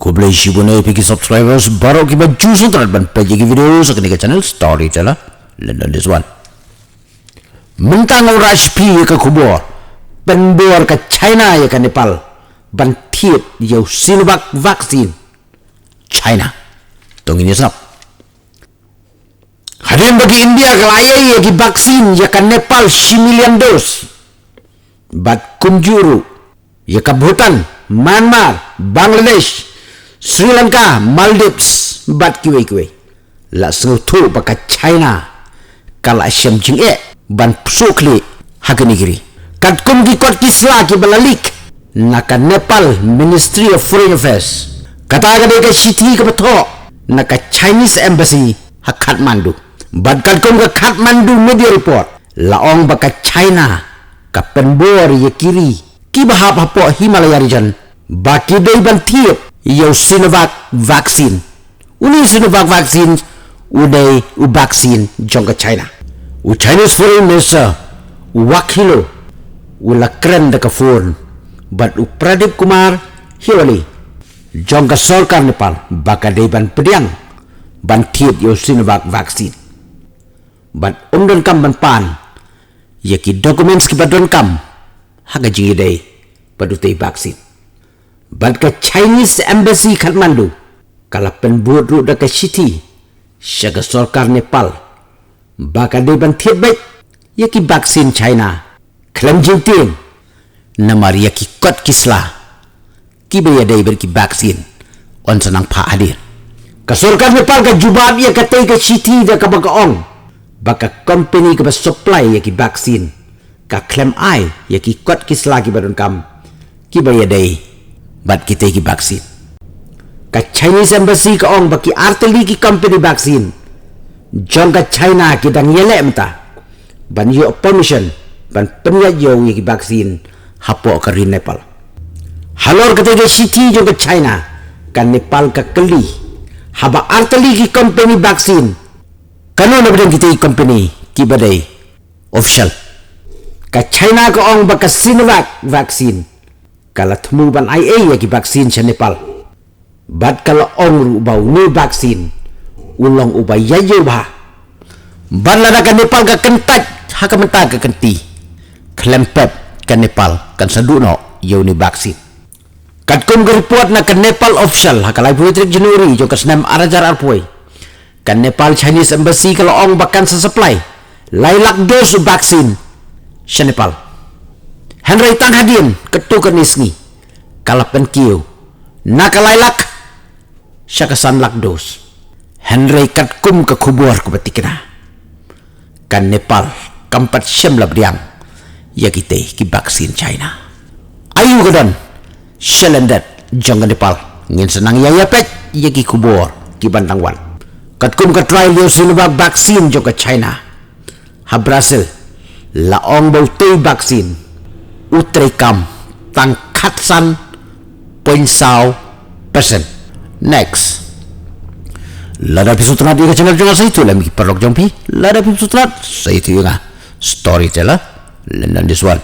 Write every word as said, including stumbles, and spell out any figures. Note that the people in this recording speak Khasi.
Khublei shibun ïa phi ki subscribers baroh kiba ju sngewtynnat ban peit ïa ki video sa kane ka channel Storyteller London this one. Mynta nga wanrah sha phi ïa ka khubor pynbor ka China ïa ka Nepal ban thied ïa u Sinovac vaccine. China. To ngin ïa sngap. Hadien ba ki India ka la ai ïa ki vaccine ïa ka Nepal shi million dose. Bad kumjuh ruh ïa ka Bhutan, Myanmar, Bangladesh, Sri Lanka, Maldives bad kiwei kiwei. La sngewthuh ba ka China ka la shem jingeh ban pynsuh khlieh ha kine ki ri. Katkum ki kot ki sla kiba la leak na ka Nepal Ministry of Foreign Affairs, kata ka dei ka shithi kaba thoh na ka Chinese Embassy ha Kathmandu. Bad katkum ka Kathmandu Media Report, la ong ba ka China ka pynbor ïa ki ri kiba hap hapoh Himalaya region ba ki dei ban thied ïa u Sinovac vaccine. Une u Sinovac vaccine u dei u vaccine jong ka China. U Chinese Foreign Minister, u Wang Yi, u la kren da ka phone bad u Pradip Kumar Hewale jong ka sorkar Nepal ba ka dei ban pdiang ban thied ïa u Sinovac vaccine. Bad um donkam ban pan ïa ki documents kiba donkam ha ka jingïadei bad utei u vaccine. Bad ka Chinese Embassy Kathmandu ka la pynbud ruh da ka shithi sha ka sorkar Nepal ba ka dei ban thied beit ïa ki vaccine China khlem jingtieng, namar ïa ki kot ki sla kiba ïadei bad ki vaccine yn sa nang phah hadien. Ka sorkar Nepal ka jubab ïa katei ka shithi da kaba ka ong ba ka company kaba supply ïa ki vaccine ka khlem ai ïa ki kot ki sla kiba donkam kiba ïadei bad kitei ki vaccine. Ka Chinese Embassy ka ong ba ki artylli ki company vaccine jong ka China ki dang ïaleh mynta ban ïoh permission ban pynïaid ïew ïa ki vaccine hapoh ka ri Nepal. Halor katei ka shithi jong ka China, ka Nepal ka kylli haba artylli ki company vaccine, kano na pdeng kitei ki company kiba dei official. Ka China ka ong ba ka Sinovac vaccine ka la thmu ban ai ei ïa ki vaccine sha Nepal. Bad ka la ong ruh ba une u vaccine u long uba ïaid ïew bha. Bad lada ka Nepal ka kyntait ha ka mynta ka kynti, khlem pep ka Nepal kan sa duh noh ïa une u vaccine. Katkum ka report na ka Nepal Official ha ka laiphew tarik January jong ka snem ar hajar arphew, ka Nepal Chinese Embassy ka la ong ba kan sa supply lai lak dose vaccine sha Nepal. Hynrei tang hadien katto katne sngi ka la pynkiew na ka lai lak sha ka san lak dose. Hynrei katkum ka khubor kaba tikna, ka Nepal kam pat shym la pdiang ïa kitei ki vaccine China. Aïu ka don shalyndet jong ka Nepal? Ngin sa nang ïa ïa peit ïa ki khubor ki ban dang wan. Katkum ka trial ïa u Sinovac vaccine jong ka China ha Brazil, la ong ba utei u vaccine u treikam tang khatsan point saw percent. Next. Lada phi sngewtynnat ïa ka channel jong nga, sa ïathuh lem ïa ki paralok jong phi. Lada phi sngewtynnat, sa ïathuh ïa nga. Storyteller London this one.